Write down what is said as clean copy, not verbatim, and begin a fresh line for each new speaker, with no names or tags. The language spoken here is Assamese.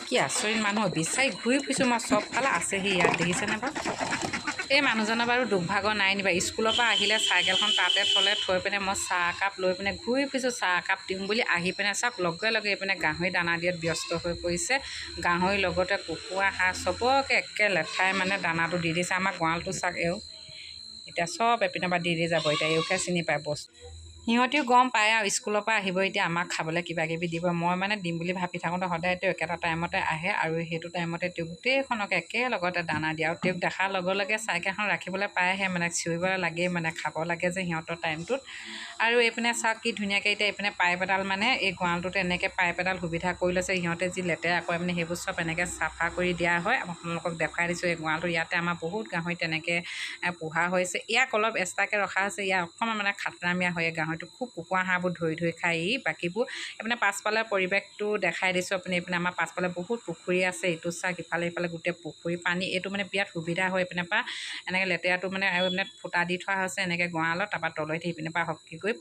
কি আচৰিত মানুহ, বিচাৰি ঘূৰি ফুৰিছোঁ মই চবফালে, আছেহি ইয়াত, দেখিছেনে বাৰু? এই মানুহজনৰ বাৰু দুখ ভাগৰ নাই নিবা। স্কুলৰ পৰা আহিলে চাইকেলখন তাতে থ'লে, থৈ পিনে মই চাহ একাপ লৈ পিনে ঘূৰি ফুৰিছোঁ চাহ একাপ দিম বুলি। আহি পিনে চাওক, লগে লগে এইপিনে গাহৰি দানা দিয়াত ব্যস্ত হৈ পৰিছে। গাহৰিৰ লগতে কুকুৰা, হাঁহ চবকে একে লেঠাই মানে দানাটো দি দিছে। আমাৰ গঁৰালটো চাওক এওঁ, এতিয়া চব এপিনৰ পৰা দি দি যাব। এতিয়া এওঁকে চিনি পায় বস্তু, সিহঁতিও গম পায় আৰু স্কুলৰ পৰা আহিব, এতিয়া আমাক খাবলৈ কিবা কিবি দিব। মই মানে দিম বুলি ভাবি থাকোঁতে সদায় তেওঁ একেটা টাইমতে আহে আৰু সেইটো টাইমতে তেওঁ গোটেইখনকে একেলগতে দানা দিয়ে। আৰু তেওঁক দেখাৰ লগে লগে চাইকেলখন ৰাখিবলৈ পায়হে, মানে চিঞৰিবলৈ লাগেই, মানে খাব লাগে যে সিহঁতৰ টাইমটোত। আৰু এইপিনে চাওক কি ধুনীয়াকৈ এতিয়া এইপিনে পাইপ এডাল, মানে এই গঁৰালটোতে এনেকৈ পাইপ এডাল সুবিধা কৰি লৈছে। সিহঁতে যি লেতেৰা কৰে, মানে সেইবোৰ চব এনেকৈ চাফা কৰি দিয়া হয়। আপোনালোকক দেখুৱাই দিছোঁ এই গঁৰালটো। ইয়াতে আমাৰ বহুত গাহৰি তেনেকৈ পোহা হৈছে। ইয়াক অলপ এক্সট্ৰাকৈ ৰখা হৈছে। ইয়াক অকণমান মানে খাটৰামীয়া হয় এই গাহৰিটো, খুব কুকুৰা হাঁহবোৰ ধৰি ধৰি খায় ই। বাকীবোৰ এইপিনে পাছফালে পৰিৱেশটো দেখাই দিছোঁ আপুনি। এইপিনে আমাৰ পাছফালে বহুত পুখুৰী আছে। এইটো চাওক, ইফালে ইফালে গোটেই পুখুৰী পানী। এইটো মানে বিৰাট সুবিধা হয়। এইপিনে পৰা এনেকৈ লেতেৰাটো মানে আৰু এইপিনে ফুটা দি থোৱা হৈছে এনেকৈ গঁৰালত, তাৰপৰা তললৈ সেইপিনে পৰা হকি গৈ